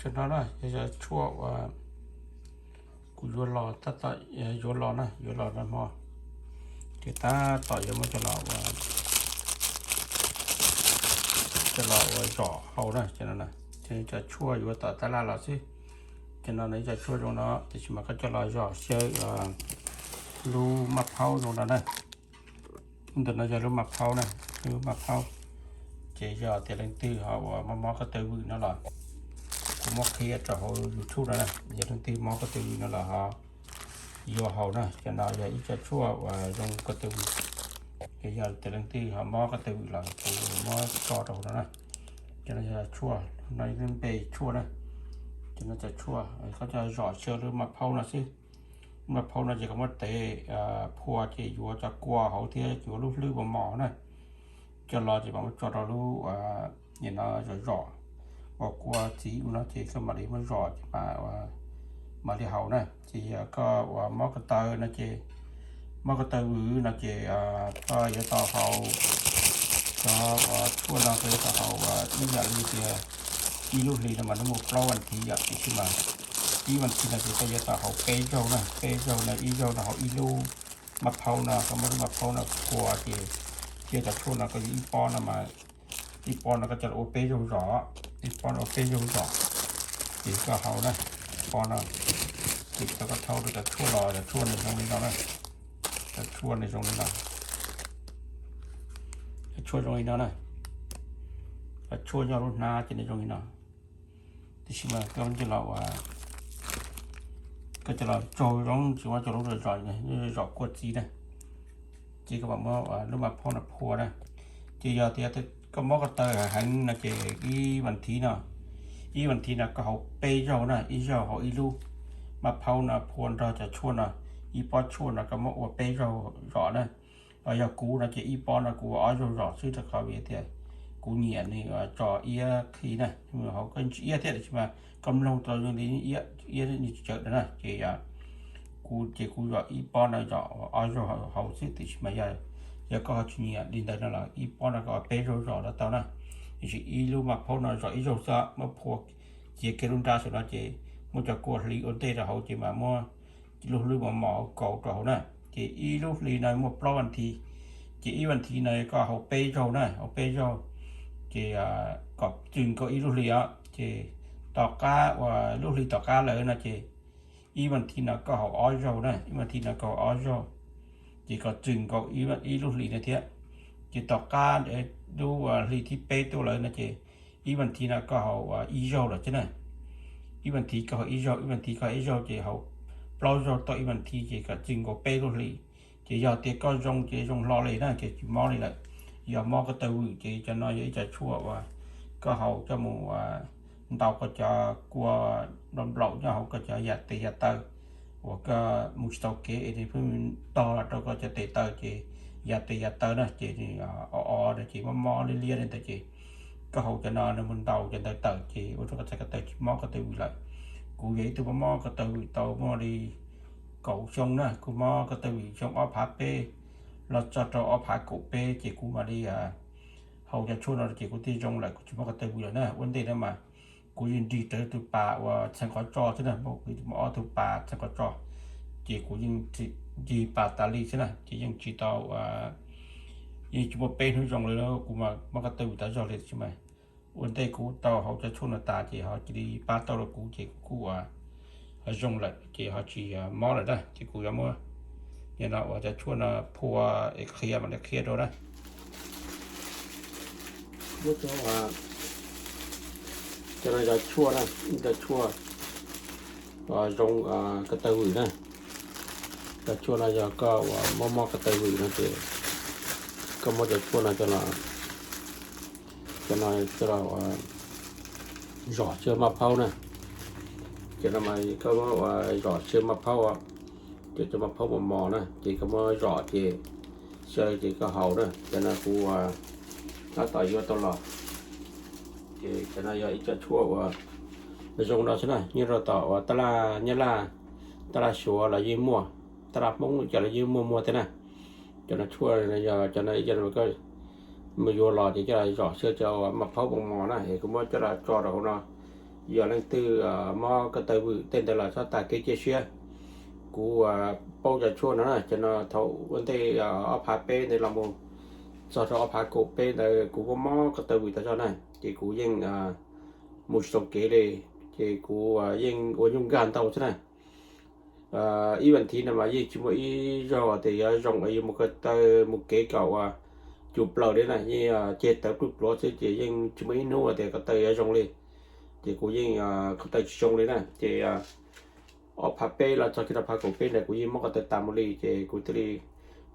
Cov no na yog tshuaj uas kuv yuav los, tab tom yuav los na, yuav los nag hmo, ces tab tom yuav muab coj los ua, coj los ua zom hau na. Cov no, cov tshuaj yuav tom tab laj los xwb. Cov no ib co tshuaj zoo no, tiam sis mas koj coj los zom xyaw lub maj phaub zoo no na. Ntawm no yog lub maj phaub na, lub maj phaub. Ces yog tias leej twg ho uas mob mob ko taw vwm no los, kuv muab qhia rau hauv YouTube no na, yog leej twg mob ko taw vwm no los ho yuav haus na. Cov no yog ib co tshuaj uas zoo ko taw vwm, ces yog tias leej twg ho mob ko taw vwm los kuv muab tso rau hauv no na. Cov no yog tshuaj, no npe tshuaj na. Cov no cov tshuaj koj coj zom xyaw lub maj phaub no xwb. Maj phaub no ces koj muab tev phua ces yuav cov kua hauv thiab yuav lub hlwb mos mos na. Coj los ces mam muab tso rau lub, no zom zom, ua kua txiv ua no ces koj mam li muab zom ces mam, mam li haus na. Ces yog koj uas mob ko taw no ces, mob ko taw vwm no ces koj yuav tau haus cov uas tshuaj no, koj yuav tau haus ib yam li tias ib lub hlis no mas nws muaj plaub vas thiv yom, tiam sis mas ib vas thiv no ces koj yuav tau haus peb zaug na, peb zaug no, ib zaug no haus ib lub maj phaub no, koj muab lub maj phaub no phua ces thiab cov tshuaj no koj yuav ib pob no mas, ib pob no koj coj los ua peb zaug zom, ib pob no ua peb zaug zom. Ces koj haus na, pob no, ces tau koj thau rau cov tshuaj los, cov tshuaj nws zoo li no na, cov tshuaj nws zoo li no, cov tshuaj zoo li no na, cov tshuaj nyob lub hnab ces nws zoo li no. Tiam sis mas koj coj los ua, koj coj los tsaug zoo tsis muab coj lub zom, zom kua txiv na, ces koj mam muab lub maj phaub no phua na. Ces yog tias koj mob ko taw heev no ces ib vas thiv no, ib vas thiv no koj haus peb zaug na, ib zaug haus ib lub maj phaub no phua nrog cov tshuaj no, ib pob tshuaj no koj muab ua peb zaug zom na. Ho yog kuv no ces ib pob no kuv ua ob zaug zom xwb rau qhov vim tias kuv nyiam nws tso iab qhi na, haus koj tsis iab thiab tiam sis mas koj mloog tau zoo li iab, iab nws tsis tsawv na ces kuv ces kuv zom ib pob no zom ob zaug haus xwb tiam sis mas yog, yog koj ho tsis nyiam li ntawd no los ib pob no koj ua peb zaug zom los tau na. Tiam sis ib lub maj phaub no zom ib zaug xwb muab phua cia kiag lub nrab saum no ces muab cov kua hliv ua ntej rau hauv ces mam muab lub hlwb mos mos kaus rau hauv na. Ces ib lub hlis no muaj plaub vas thiv, ces ib vas thiv no koj haus peb zaug na, haus peb zaug, ces kom txwm nkaus ib lub hlis os. Ces tom qab uas lub hlis tom qab lawm no ces ib vas thiv no koj haus ob zaug na, ib vas thiv no koj haus ob zaug, ces kom txwm nkaus ib lub hlis no thiab. Ces tom qab lub hlis thib peb tuaj lawm no ces ib vas thiv no koj haus ib zaug lawm xwb na. Ib vas thiv koj haus ib zaug, ib vas thiv koj haus ib zaug ces haus plaub zaug tau ib vas thiv ces kom txwm nkaus peb lub hlis. Ces yog tias koj zoo ces zoo hlo li na ces tsis mob li lawm. Yog mob ko taw vwm ces cov no yog ib co tshuaj uas koj haus coj mus ntaus koj cov kua nplaum nyob hauv koj cov yam tes yam taw uas koj mus tsis tau kev es nws pheej tog los rau koj cov tes taw ces yam tes yam taw na ces nws o o no ces mob mob liab liab li ntawd ces koj haus cov no nws mus ntaus cov ntawd tawm ces ua rau koj txhais ko taw tsis mob ko taw vwm lawm. Kuv yog ib tug mob mob ko taw vwm tau muaj li kaum xyoo na, kuv mob ko taw vwm xyoo ob phav peb los txog rau ob phav kaum peb ces kuv mam li haus cov tshuaj no ces kuv thiaj zoo lawm, kuv tsis mob ko taw vwm lawm na. Ua ntej no mas kuv yeej nrig rawv tus pas uas txheej qhov tso xwb na, kuv mus ob tug pas txheej qhov tso ces kuv yeej nrig pas tas li xwb na ces yeej tsis tau, yeej tsis muaj peb hnub zoo li kuv mob ko taw vwm tas zog li tiam sis mas ua ntej kuv tau haus cov tshuaj no tas ces ho cia li pab tau rau kuv ces kuv kuj zoo lawm ces ho tsis mob lawm na. Ces kuv yuav muab no ua cov tshuaj no phua es qhia mam li qhia rau na. Muab cov, cov no cov tshuaj na, cov tshuaj zoo ko taw vwm na. Cov tshuaj no yog koj uas mob mob ko taw vwm no ces koj muab cov tshuaj no coj los, cov no coj los zom xyaw maj phaub na. Cov no mas koj muab ua zom xyaw maj phaub, ces cov maj phaub mos mos na ces koj muab zom ces xyaw ces koj haus na. Cov no kuv tab tom yuav tau los. Ces cov no yog ib co tshuaj uas zoo no xwb na, nyob rau tom uas tab laj Nyab Laj, tab laj Suav los yeej muaj, tab laj Hmoob cov los yeej muaj muag thiab na. Cov no tshuaj yog cov no ib co mus yuav los ces coj los zom xyaw cov maj phaub mos mos na es kuv muab coj los tso rau hauv no. Yog leej twg mob ko taw vwm tej ntawd los txhob tas kev cia siab. Kuv paub cov tshuaj no na, cov no thaum ua ntej ob phav peb ntawd los mus txog rau ob phav kaum peb ntawd kuv kuj mob ko taw vwm tas zog na, ces kuv yeej mus tsis tau kev li, ces kuv yeej ua nyuj nkag ntau xwb na. Ib vas thiv no mas yeej tsis muaj ib zaug tias yuav zoo es yuav mus ko taw mus kev kom ua cus plaws li na, yeej ceg tawv pluj pluav xwb ces yeej tsis muaj ib hnub tias ko taw yuav zoo li. Ces kuv yeej ko taw tsis zoo li na, ces ob phav peb los txog kiag rau phav kaum peb ntawd kuv yeej mob ko taw tas mus li, ces kuv thiaj li,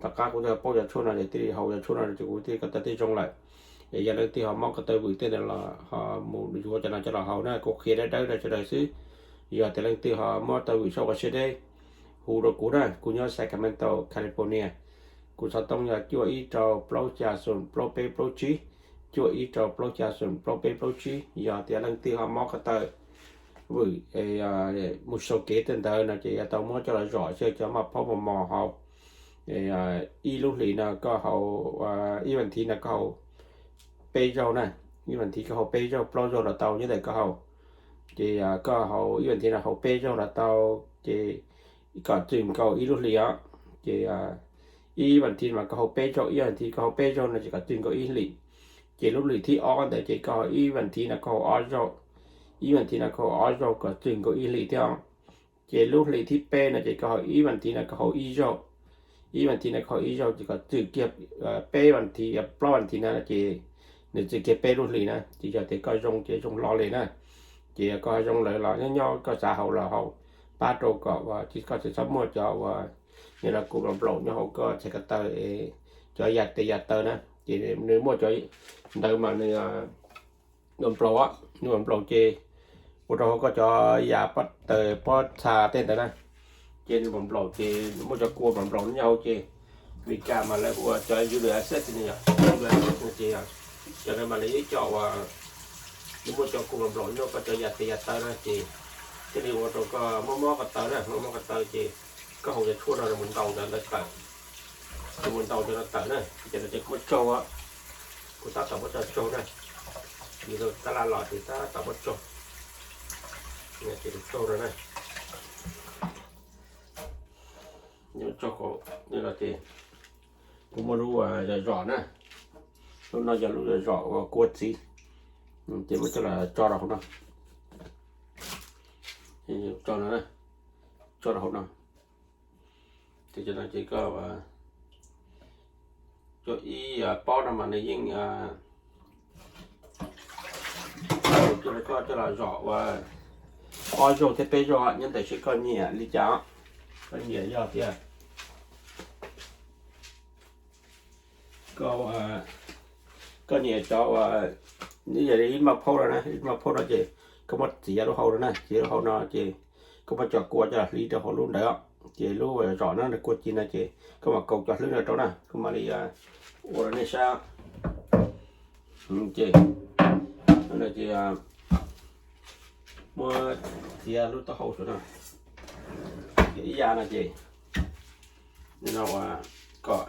tom qab kuv twb paub cov tshuaj no ces thiaj li haus cov tshuaj no ces kuv thiaj li ko taw thiaj zoo lawm. Es yog leej twg ho mob ko taw vwm tej ntawd los ho mus yuav cov no coj los haus na, kuv qhia dawb dawb rau sawv daws xwb. Yog tias leej twg ho mob taw vwm sab ua siab deb, hu rau kuv na, kuv nyob Sacramento, California. Kuv xov tooj yog cuaj ib rau plaub xya xoom plaub peb plaub tsib, cuaj ib rau plaub xya xoom plaub peb plaub tsib. Yog tias leej twg ho mob ko taw vwm mus sau kev tej ntawd no ces yuav tau muab coj los zom xwb, cov maj phaub mos mos haus. Ib lub hlis no koj haus, ib vas thiv no koj haus peb zaug na, ib vas thiv koj haus peb zaug plaub zaug los tau nyob ntawm koj haus. Ces koj haus ib vas thiv no haus peb zaug los tau, ces kom txwm nkaus ib lub hlis os. Ces ib vas thiv mas koj haus peb zaug, ib vas thiv koj haus peb zaug no ces kom txwm nkaus ib hlis. Ces lub hlis thib ob ntawd ces koj haus ib vas thiv no koj haus ob zaug, ib vas thiv no koj haus ob zaug kom txwm nkaus ib hlis thiab os. Ces lub hlis thib peb no ces koj haus ib vas thiv no koj haus ib zaug, ib vas thiv no koj haus ib zaug ces kom txwm kiag peb vas thiv, plaub vas thiv no ces nws txwm kiag peb lub hlis na. Ces yog tias koj zoo ces zoo hlo li na. Ces yog koj zoo lawm los nyob nyob koj xav haus los haus, pab rau kom uas koj tsis txhob muaj cov uas nws los kua nplaum nyob hauv koj txhais ko taw, cov yas tes yas taw na. Ces nws muaj cov ntawd mas nws nplaum, nws nplaum ces ua rau hauv koj cov yas pob taws pob txha tej ntawd na. Ces nws nplaum ces muaj cov kua nplaum nyob hauv ces Meskas mas lawv hu ua cov uric acid ne, uric acid no ces cov ntawd mas nws yog ib co uas nws muaj cov kua nplaum nyob koj cov yas tes yas taw na ces thiaj li ua rau koj mob mob ko taw na, mob mob ko taw ces koj haus cov tshuaj no nws mus ntaus cov ntawd tawm, nws mus ntaus cov no tawm na. Ces no ces kuv muab tsaug, kuv tab tom muab tso tsaug na, yus tab laj los ces tab tom muab tsaug, ces tsaug no na. Tsaug no ces kuv muaj lub zom zom na, lub no yog lub zom zom uas kua txiv, ces muab coj los tso rau hauv no, tso no, tso rau hauv no. Ces cov no ces koj, cov ib pob no mas nws yeej, koj coj los zom uas ob zaug thiab peb zaug nyob ntawm seb koj nyiam li cas. Koj nyiam yog tias koj nyiam cov uas ib yam li ib maj phaub no na, ib maj phaub no ces koj muab txiav lub hau no na, txiav lub hau no ces koj muab cov kua coj los hliv rau hauv lub ntawd, ces lub zom no nws kua ci no ces koj mam kaus cov hlwb no rau na, kuv mam li ua rau nej saib. Ces, ces muab txiav lub taub hau saum no, ces ib yam no ces no uas kom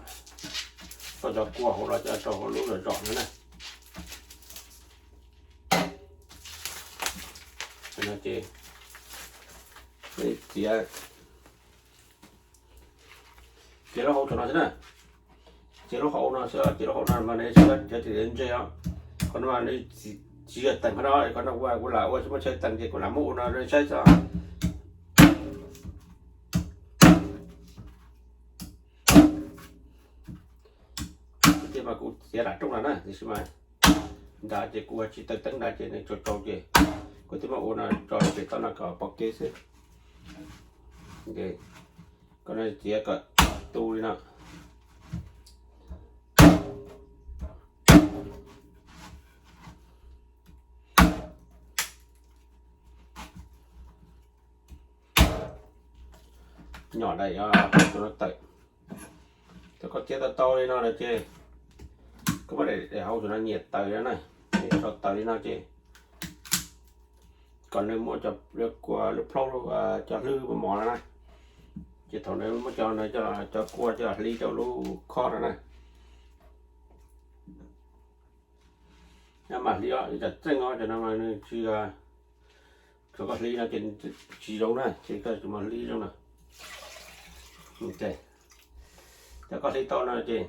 koj cov kua hauv los coj rau hauv lub zom zom no na. Ces txiav, txiav lub hau saum no xwb na. Txiav lub hau no xwb, txiav lub hau no mas nws tsis yog ntse os. Qhov no mas nws tsis yog teem qhov no, qhov no ua kuv lam ua tsis muaj chaw teem ces kuv lam muab ua no rau saib xwb. Tiag mas kuv txiav lam rooj no na, tiam sis mas nrad ces kuv tsis taw teeb nrad ces nws tsaus tsaus ces kuv thiaj muab ua no tso pem toj no kom pom kev xwb. Koj no txiav kom tu li no. Nyom daim tus no tawm. Thaum koj txiav tau tau li no lawm ces koj muab daim hau tus no nyiam tawm no na, nyiam tso tawm li no ces kom nws muab cov kua lub plaub cov hlwb mos mos no na. Ces thaum nws muab cov no cov kua coj los hliv rau lub khob no na. Nyob mas hliv ib tsam txeej os, cov no mas nws tsis, Koj hlib no ces tsis zoo na, ces koj mus hlib zoo no. Cov koj hlib tau no ces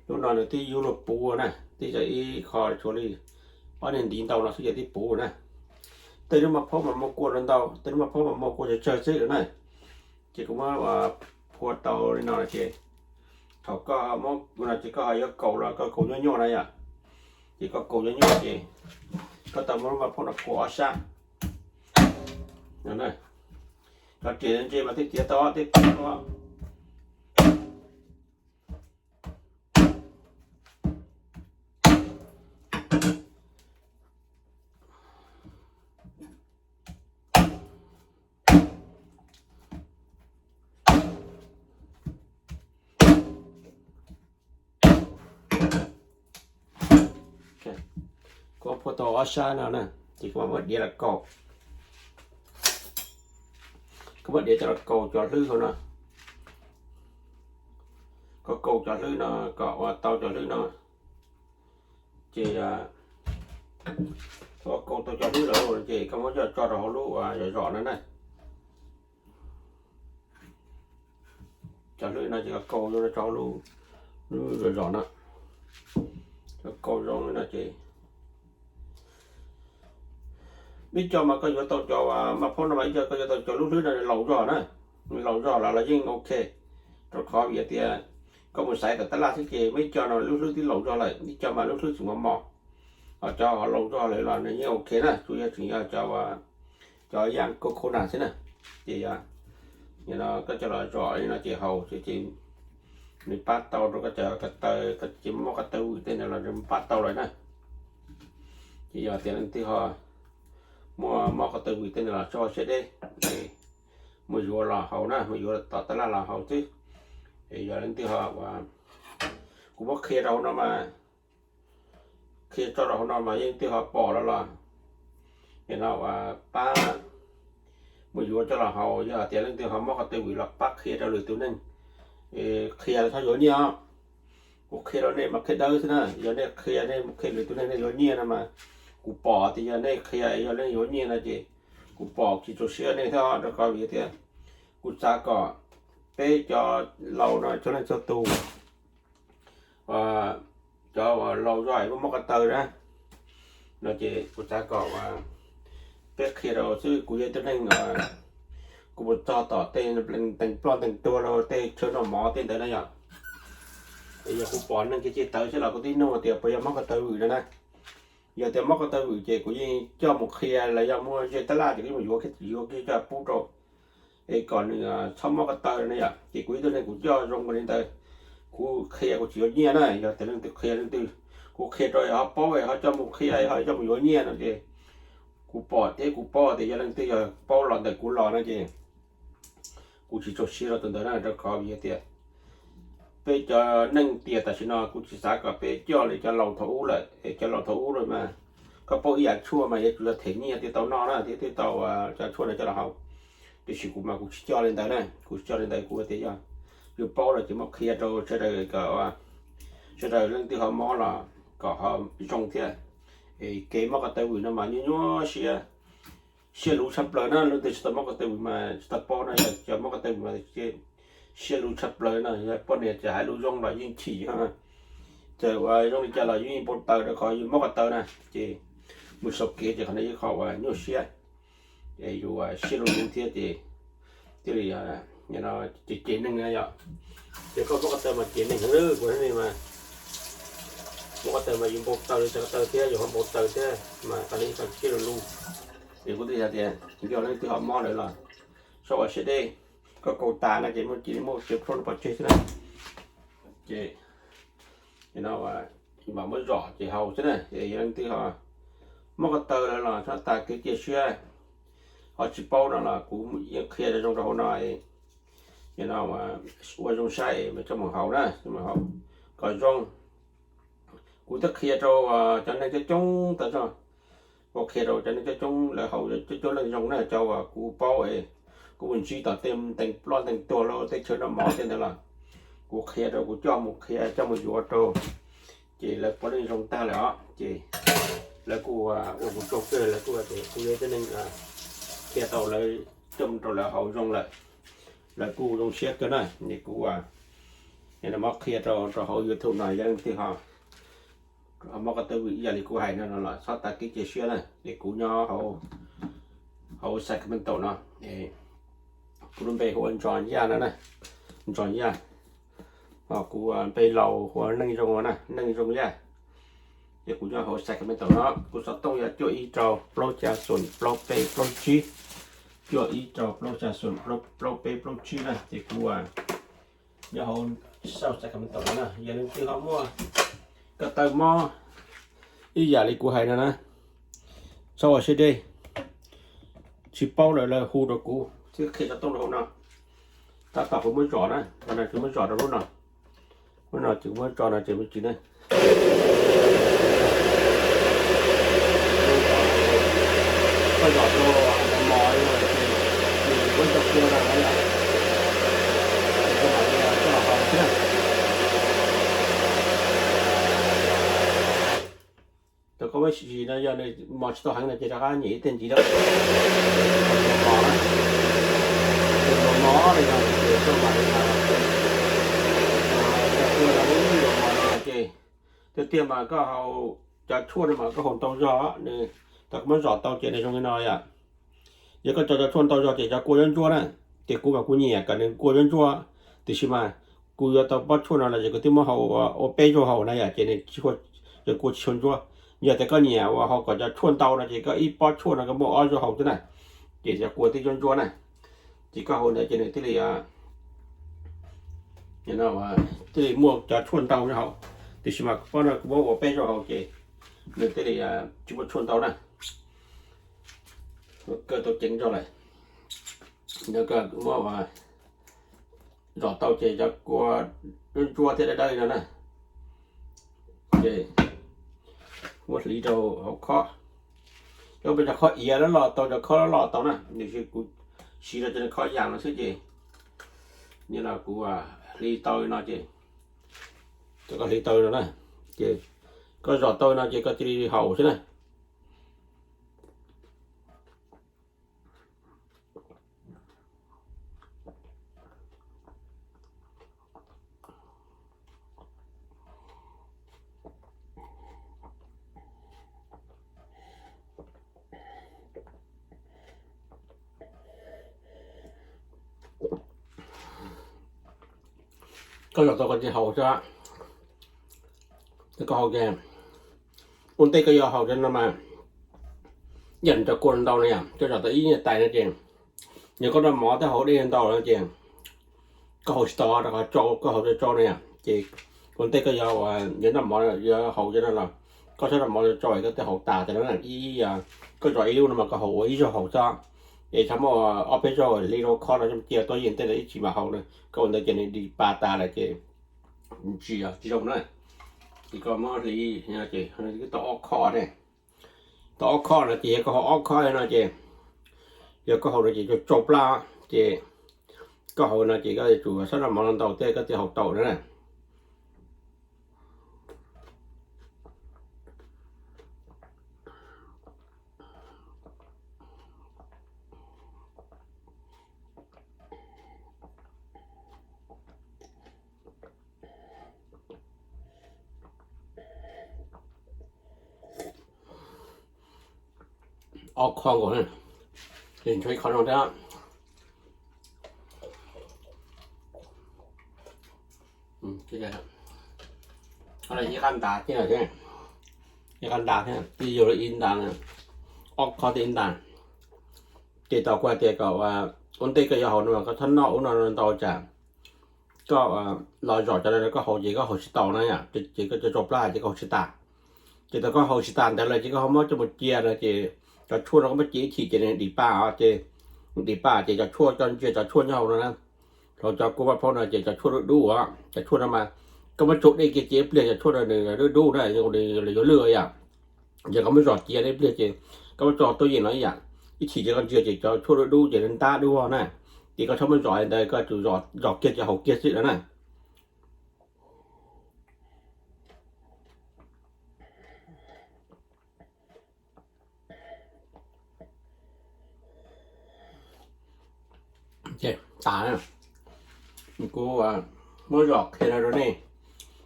lub no nws twb yuav luag puv na, twb yog ib qho tshuav li ob niag ntiv ntau no xwb ces twb puv na. Tej lub maj phaub mas muaj kua ntau, tej lub maj phaub mas muaj kua tsawg tsawg xwb na. Ces kuv muab phua tau li no ces thaum koj muab no ces koj ho yuav kaus los koj kaus nyuaj nyuaj na yom. Ces koj kaus nyuaj nyuaj ces koj tau muab lub maj phaub no phua ob sab. Cov riam ntse mas tej tiav tau tej tiav tau. Kuv phua tau ob sab no na, ces kuv mam muab diav los kaus. Kuv muab diav coj los kaus cov hlwb hauv no. Koj kaus cov hlwb no kom ua tau cov hlwb no ces thaum kaus tau cov hlwb lawm ces koj muab coj tso rau hauv lub zom zom no na. Cov hlwb no ces koj kaus zoo rau lub, lub zom zom no. Koj kaus zoo li no ces ib co mas koj yuav tau cov maj phaub no mas ib co koj yuav tau cov lub hlwb no laus zog na. Laus zog los los yeej ok, rau qhov vim tias koj mus xaiv tom tab laj xwb ces muaj ib co no lub hlwb twb laus zog lawm, ib co mas lub hlwb tseem mos mos. Ho cov ho laus zog lawm los nws yeej ok na, tsuas yog tseem yog cov, cov yam koj khau nas xwb na. Ces koj coj los zom li no ces haus xwb ces nws pab tau rau koj cov ko taw, koj tsis muaj ko taw vwm tej ntawd los nws pab tau lawm na. Ces yog tias leej twg ho muaj mob ko taw vwm tej ntawd los tso siab deb, mus yuav los haus na, mus yuav tom tab laj los haus xwb. Es yog leej twg ho, kuv muab qhia rau hauv no mas, qhia tso rau hauv no mas yog leej twg ho pom los los, no pab mus yuav coj los haus. Yog tias leej twg ho mob ko taw vwm los pab qhia rau lwm tus neeg, qhia txhob yuav nyiaj os. Kuv qhia rau nej mas qhia dawb xwb na, yog nej qhia nej mus qhia lwm tus neeg nej yuav nyiaj no mas kuv pom tias yog nej qhia yog nej yuav nyiaj no ces kuv pom tsis txaus siab nej thiab, rau qhov vim tias kuv xav kom peb cov laus no txhua leej txhua tus, cov laus zog es muaj mob ko taw na, no ces kuv xav kom peb qhia rau xwb. Kuv yog ib tug neeg, kuv mus txog tom tej teev ploj teev tuag los tej chaw noj mov tej ntawd na yom. Es yog kuv pom neeg kev cai tawv xwb los kuv twb nug tias puas yog mob ko taw vwm no na. Yog tias mob ko taw vwm ces kuv yeej coj mus qhia los yog muaj ze tab laj ces kuv yeej mus yuav, yuav kiag coj pub rau es kom nws txhob mob ko taw na yom. Ces kuv ib tug neeg kuv coj zoo li ntawd, kuv qhia kuv tsis yuav nyiaj na. Yog tias leej twg qhia leej twg, kuv qhia rau ho paub ho coj mus qhia ho coj mus yuav nyiaj no ces kuv pom thiab kuv paub tias yog leej twg yog paub los ntawm kuv los no ces kuv tsis txaus siab rau tus ntawd na, rau qhov vim tias peb cov neeg tiam tam sim no kuv tsis xav kom peb coj li cov laus thaum ub lawm. Cov laus thaum ub lawm mas koj paub ib yam tshuaj mas yuav tsum yog them nyiaj thiaj tau noj na, thiaj thiaj tau cov tshuaj ntawd coj los haus. Tiam sis kuv mas kuv tsis coj li ntawd na, kuv tsis coj li ntawd, kuv tias yog yus paub los ces muab qhia rau sawv daws kom sawv daws leej twg ho mob los kom ho zoo thiab. Kev mob ko taw vwm no mas nyuaj nyuaj siab, siab luv tshaj plaws na. Leej twg tsis tau mob ko taw vwm mas tsis tau paub na, yog cov mob ko taw vwm mas siab luv tshaj plaws na. Yog poj niam tsis hais lus zoo los yeej chim, ces ua zoo li cas los yeej npau taws rau qhov yus mob ko taw na. Ces mus xyuas kev ces qhov no yog qhov uas nyuaj siab, es yus siab luv luv thiab ces thiaj li ces cem neeg na yom. Ces koj mob ko taw mas cem neeg heev, kuv hais nej mas mob ko taw mas yus npau taws li cov ko taw thiab yus ho npau taws thiab mas qhov no ib qho siab luv luv. Es kuv thiaj hais tias yog leej twg ho mob lawm los txhob ua siab deb, koj kaus tas no ces muaj cia li muab cov tshuaj no pov tseg xwb na. Ces no mam muab zom ces haus xwb na. Yog leej twg ho mob ko taw lawm los txhob tas kev cia siab, ho tsis paub no los kuv yeej qhia zoo rau hauv no, no ua zoo saib mas coj mus haus na, coj mus haus kom zoo. Kuv twb qhia rau cov neeg coob coob tas zog, kuv qhia rau cov neeg coob coob lawv haus coob coob leej zoo na, cov uas kuv paub es kuv mus ntsib tom tej tees ploj tees tuag los tej chaw noj mov tej ntawd los kuv qhia rau, kuv coj mus qhia coj mus yuav rau, ces lawv puav leej zoo tag lawm os. Ces Lawv kuj ua kuv tsaug kawg, lawv kuj tias kuv yog tib neeg qhia tau lawv coj mus rau lawv haus zoo lawm, lawv kuj zoo siab kawg na. Es kuv muab qhia rau rau hauv YouTube no, yog leej twg ho muab koj tau ib yam li kuv hais no los txhob tas kev cia siab na. Es kuv nyob hauv Sacramento no, kuv lub npe hu ua Ntsos Yaj no na, Ntsos Yaj. Ho kuv npe laus hu ua Neej Zoo na, Neej Zoo Yaj. Ces kuv nyob hauv Sacramento no, kuv xov tooj yog cuaj ib rau plaub xya xoom plaub peb plaub tsib, cuaj ib rau plaub xya xoom plaub peb plaub tsib na. Ces kuv nyob hauv South Sacramento no na. Yog leej twg ho muaj ko taw mob ib yam li kuv hais no na, txhob ua siab deb, tsis paub lawm los hu rau kuv thiab qhia xov tooj rau hauv no. Tab tom kuv muab zom na, qhov no kuv muab zom rau lub no, lub no ces kuv muab tso no ces me ntsis na. Koj zom rau mos mos no ces nws kuj tau kua no na yom, ces koj mam li coj los haus xwb na. Thaum koj muab zom no yog nws mos tsis tau heev no ces rov qab nyem ib tej ntxiv na. Mos na, ces mos mos no yog ces koj mam li, kua no, mos no ces tiag tiag mas koj haus cov tshuaj no mas koj haus ntau zog, nws, thaum koj muab zom tau ces nws zoo li no yom. Yog koj tso cov tshuaj ntau zog ces cov kua ntsuab ntsuab na, ces kuv mas kuv nyiam kom nws kua ntsuab ntsuab, tiam sis mas kuv yuav tau pob tshuaj no los ces kuv twb muab haus ua peb zaug haus na yom, ces nws tsis, cov kua tsis tshua ntsuab. Yog tias koj nyiam uas haus kom cov tshuaj ntau no ces koj ib pob tshuaj no koj muaj ob zaug haus xwb na, ces cov kua twb ntsuab ntsuab na. Ces koj haus ntawd ces nws thiaj li, thiaj li muaj cov tshuaj ntau nyob hauv. Tiam sis mas pob no kuv muab ua peb zaug haus ces nws thiaj li tsis muaj tshuaj ntau na. Kawg tau ceev zog lawm. Nyob koj muab zom tau ces cov kua ntsuab ntsuab thiab dawb dawb li no na. Ces muab hliv rau hauv khob. Cov, cov khob iav loj loj tau, cov khob loj loj tau na, tiam sis kuv siv rau cov khob yas no xwb ces, nim no kuv hliv tau li no ces, cov koj hliv tau li no na, ces koj zom tau li no ces koj cia li haus xwb na. Koj zom tau koj cia li haus xwb. Koj haus ces ua ntej koj yuav haus cov no mas, yam cov kua ntau no yom, koj zom tau ib niag tais no ces, yog koj noj mov thiab haus dej ntau no ces koj haus tsis tau rau qhov tsau, koj haus tsau tsau no yom, ces ua ntej koj yuav, yuav noj mov yuav haus cov no los koj txhob noj mov tsau tsau koj thiaj haus tas cov no na. Ib, koj zom ib lub no mas koj haus ua ib zaug haus xwb, es txhob muaj ob peb zaug hliv rau khob no cia tuaj yeej tej ntawd ib chim mam haus na, koj ua ntawd ces nws di pa tas lawm ces tsis, tsis zoo na. Ces koj muab hliv ces tau ob khob ne, tau ob khob no ces yog koj haus ob khob no ces, yog koj haus no ces tsau tsau plab ces koj haus no ces koj yuav tsum txhob noj mov ntau thiab koj thiaj haus tau na. Ob khob nkaus, ces tshuav ib khob no thiab. Ib qab ntas thiab, ib qab ntas thiab, twb yog ib ntas, ob khob thiab ib ntas. Ces tau kuv hais tias kom ua ntej koj yuav haus no mas koj txhob noj ub no ntau tsam koj los zom cov no koj haus ces koj haus tsis tau na yom, ces koj tsau tsau plab ces koj haus tsis tas. Ces thaum koj haus tsis tas ntawd lawm ces koj ho muab coj mus cia no ces cov tshuaj no koj muab cia ib chim ces nws dim pa os, ces dim pa ces cov tshuaj, cov ntsia cov tshuaj nyob hauv no na, hauv cov kua maj phaub no ces cov tshuaj dub dub os, cov tshuaj no mas koj muab tsaus dej kiag cia ib pliag cov tshuaj no nws dub dub na, yuav lwj yom. Yog koj muab zom cia ib pliag ces koj muab tso tuaj yeej no ib yam, ib chim ces koj ntsia ces cov tshuaj dub dub ces nws ntab dub na, ces koj txhob muab zom li ntawd, koj tsum zom kiag ces haus kiag xwb no na. Tas, kuv muab zom qhia no rau nej,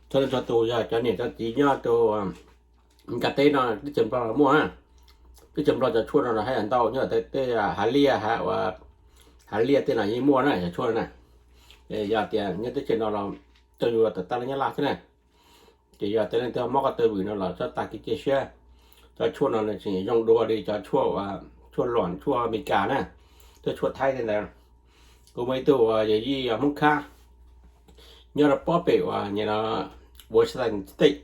txhua leej txhua tus yog cov niam cov txiv nyob rau Meskas teb no teb chaws Nplog los muaj na. Teb chaws Nplog cov tshuaj no los haj yam ntau, nyob tej hav liaj, hav liaj tej no yeej muaj na cov tshuaj na. Yog tias nyob teb chaws no los tau yuav tom tab laj Nyab Laj xwb na. Ces yog tias leej twg mob ko taw vwm no los txhob tas kev cia siab. Cov tshuaj no tseem zoo dua li cov tshuaj, tshuaj luam, tshuaj Amelikas na, thiab tshuaj Thaib tej ntawd. Kuv muaj ib tug yawm yij Hmoob Khab nyob rau pob pem uas Washington State,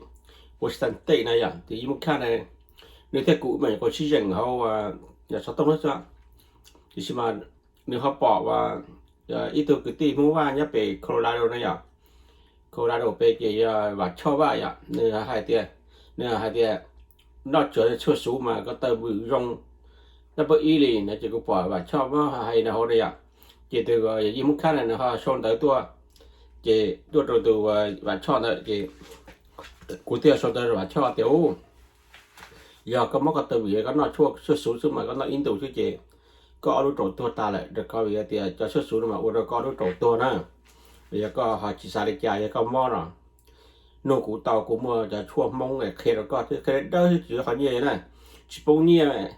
Washington State na yom, tus yij Hmoob Khab na, nws thiab kuv mas nyuam qhuav sib zeem hauv xov tooj xwb, tiam sis mas nws ho pom ib tug kwv tij Hmoob Vaj nyob pem Colorado na yom, Colorado pem ces yog Vam Choj Vaj yom, nws hais tias, nws hais tias noj tsuav tshuaj xuv mas ko taw vwm zoo, noj pab ib li no ces kuv pom Vam Choj muab hais no hauv na yom, ces tus yawm yij Hmoob Khab na nws ho sau ntawv tuaj, ces tuaj rau tus Vam Choj ntawd ces kuv thiaj sau ntawv rau Vam Choj tias, yog koj mob ko taw vwm koj noj tshuaj xuv xwb mas koj noj ib ntus xwb ces koj ob lub raum tuag tas lawm rau koj, vim tias cov tshuaj xuv no mas ua rau koj ob lub raum tuag na. Yog koj ho tsis xav li cas, yog koj mob no, nug kuv tau, kuv muaj cov tshuaj Hmoob qhia rau koj, qhia dawb xwb tsis yuav qhov nyiaj na, tsis poob nyiaj.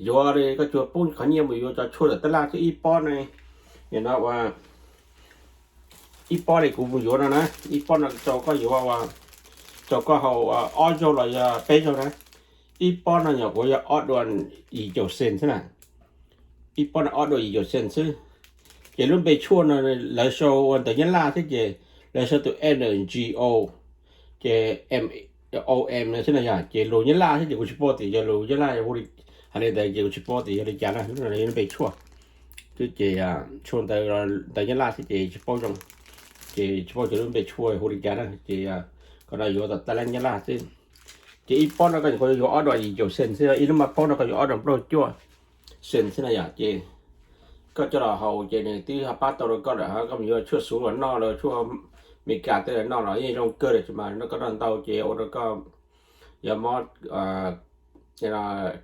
Yuav li koj tsuas poob qhov nyiaj mus yuav cov tshuaj tom tab laj xwb, ib pob no, no ua ib pob li kuv mus yuav no na, ib pob no rau koj yuav, rau koj haus ob zaug los yog peb zaug na. Ib pob no nyuam qhuav yog ob dua yim caum xees xwb na. Ib pob no ob dua yim caum xees xwb. Ces lub npe tshuaj no lawv sau ua ntawv Nyab Laj thiab ces lawv sau tus N G O, ces M O M no xwb na yom, ces lus Nyab Laj thiab ces kuv tsis paub tias yog lus Nyab Laj, hais li ntawd ces kuv tsis paub tias yog li cas na, lub npe tshuaj. Ces tshuaj ntawv, ntawv Nyab Laj xwb ces tsis paub zoo, ces tsis paub tias lub npe tshuaj hu li cas na, ces koj no yuav tom tab laj Nyab Laj xwb. Ces ib pob no koj nyuam qhuav yuav ob dua yim caum xees xwb, ib lub maj paub no koj yuav ob dua plaub caug cuaj xees xwb na yom, ces koj coj los haus ces nws twb ho pab tau rau koj lawm, ho koj mus yuav tshuaj xuv los noj los tshuaj Amelikas tej los noj los yeej zoo kawg li, tsis mas koj noj ntau ces ua rau koj yuav mob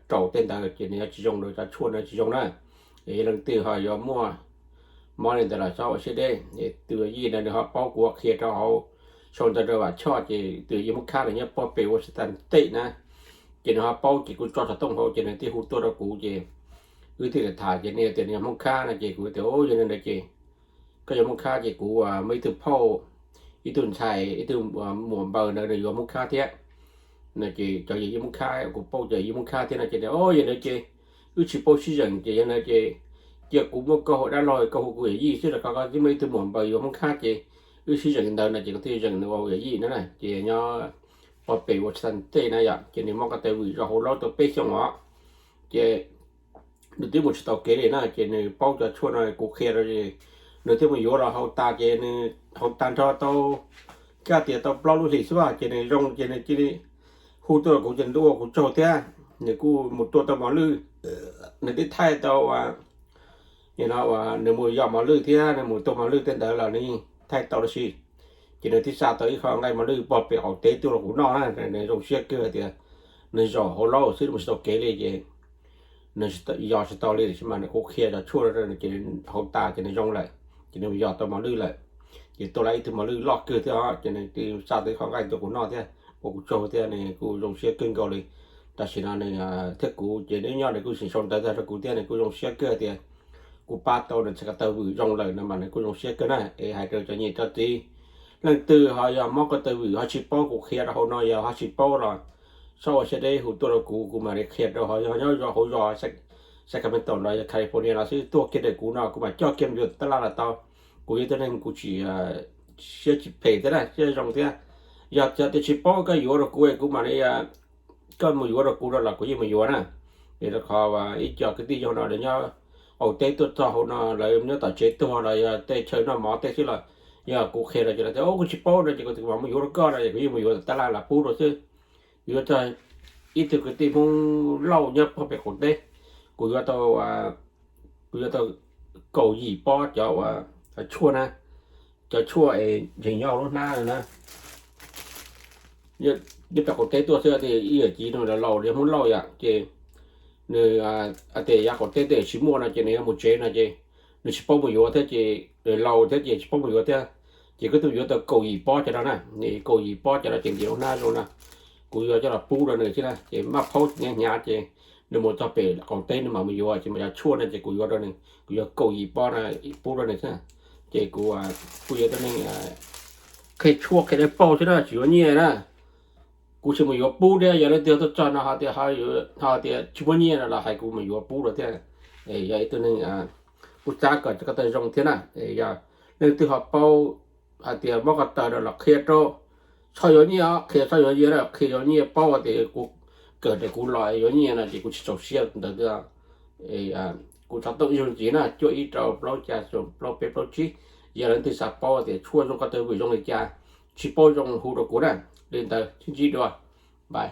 raum tej ntawd ces nws yuav tsis zoo, rau cov tshuaj no tsis zoo na. Es yog leej twg ho yuav muaj mob li ntawd los txhob ua siab deb. Tus yij ntawd nws ho paub, kuv qhia rau hauv, sau ntawv rau Vam Choj, ces tus yij Hmoob Khab nws nyob pob pem Washington State na, ces nws ho paub ces kuv tso xov tooj hauv ces nws thiaj hu tuaj rau kuv ces wb thiaj tham, ces nws tias nws yog Hmoob Khab no ces kuv tias yog li ntawd ces koj yog Hmoob Khab ces kuv muaj ib tug phauj, ib tug ntxhais, ib tug muam npaws ntawd nws yuav Hmoob Khab thiab. No ces cov yawm yij Hmoob Khab, kuv paub cov yawm yij Hmoob Khab thiab no ces, o yog li ntawd ces wb tsis paub sib zeem ces yog li ntawd ces cia kuv muab koj hu dab laug, koj hu kuv yawm yij xwb, rau qhov koj twb muaj ib tug muam npaws yuav Hmoob Khab ces wb sib zeem ntawd no ces kuv thiaj zeem nws ua yawm yij na. Ces nyob pob pem Washington State na yom, ces nws mob ko taw vwm zog hauv laub tau peb xyoos os. Ces nws twb mus tsis tau kev li na, ces nws paub cov tshuaj no kuv qhia rau, nws thiaj mus yuav los haus tas ces nws haus tag nrho tau, kaj tias tau plaub lub hlis xwb ces nws zoo ces nws cia li hu tuaj rau kuv ces nws ua kuv tsaug thiab. Nws kuj mus tua tau mos lwj, nws twb thaij tau, no nws mus yos mos lwj thiab nws mus tua mos lwj tej ntawd los nws yeej thaij tau los sis. Ces nws twb xa tau ib qho nqaij mos lwj pob pem qaum teb tuaj rau kuv noj na, nws zoo siab kawg tias nws zom hauv laub xwb mus tsis tau kev li ces nws yos tsis tau li, tiam sis mas nws kuv qhia cov tshuaj ces haus tas ces nws zoo lawm, ces nws yos tau mos lwj lawm. Ces tua lawm ib tug mos lwj loj kawg thiab os, ces nws twb xa tau ib qho nqaij tuaj kuv noj thiab, ua kuv tsaug thiab, nws kuj zoo siab kawg nkaus li. Tam sim no nws thiab kuv ces nws nyob nws kuj tseem sau ntawv tag rau kuv thiab, nws kuj zoo siab kawg tias kuv pab tau nws txhais ko taw vwm zoo lawm no mas nws kuj zoo siab kawg na. Es hais rau cov niam cov txiv, leej twg ho yog mob ko taw vwm ho tsis paub, kuv qhia rau hauv no yog ho tsis paub los txhob ua siab deb hu tuaj rau kuv, kuv mam li qhia rau ho nyob hauv zos Sacramento los yog California los xwb, tuaj kiag ntawm kuv no kuv mam coj kiag mus yuav tab laj los tau. Kuv yog ib tug neeg kuv tsis siab tsis phem thiab na, siab zoo thiab. Yog tias tsis paub koj yuav rau kuv, kuv mam li, koj mus yuav rau kuv no los kuv yeej mus yuav na. Vim rau qhov ib co kwv tij yau no lawv nyob qaum teb tuaj txog hauv no, lawv nyob tom tsev tuag los yog tej chaw noj mov tej xwb los, yog kuv qhia rau ces lawv tias kuv tsis paub no ces kuv mam mus yuav rau koj no, kuv yeej mus yuav tab laj los pub rau xwb. Yuav txog ib tug kwv tij Hmoob Lauj nyob pob pem qaum teb, kuv yuav tau, kuv yuav tau kaum yim pob cov tshuaj na, cov tshuaj es nyob hauv lub hnab na. Nyob pem qaum teb tuaj xwb, ib yawm txiv no laus li Hmoob Lauj yom, ces nws tias yav qaum teb tej tsis muaj no ces nws yuav mus tsev no ces nws tsis paub mus yuav thiab ces, laus thiab ces tsis paub mus yuav thiab, ces koj tuaj yuav tau kaum yim pob cov no na, kaum yim pob cov no ces ntim lub hnab zoo na, kuv yuav coj los pub rau nws thiab na, ces maj phaub hnyav hnyav ces nws mus txog pem qaum teb nws mam mus yuav, ces mas cov tshuaj no ces kuv yuav rau nws, kuv yuav kaum yim pob no pub rau nws thiab. Ces kuv, kuv yog tus neeg qhia tshuaj qhia dawb paug thiab na, tsis yuav nyiaj na. Kuv tsis mus yuav pub thiab, yog leej twg tuaj txog no ho tias, ho tias tsis muaj nyiaj no los hais kuv mus yuav pub rau thiab. Yog ib tug neeg kuv xav kom koj tau zoo thiab na. Yog leej twg ho paub hais tias muab ko taw rau los qhia rau, txhob yuav nyiaj os, qhia txhob yuav nyiaj na, qhia yuav nyiaj paub tias kuv kawm ntawm kuv los yuav nyiaj no ces kuv tsis txaus siab ntawd. Kuv xov tooj ib zaug ntxiv na, cuaj ib rau plaub xya plaub peb plaub tsib. Yog leej twg xav paub tias tshuaj zoo ko taw vwm zoo li cas, tsis paub zoo hu rau kuv na. Li ntawd sib ntsib dua, bye.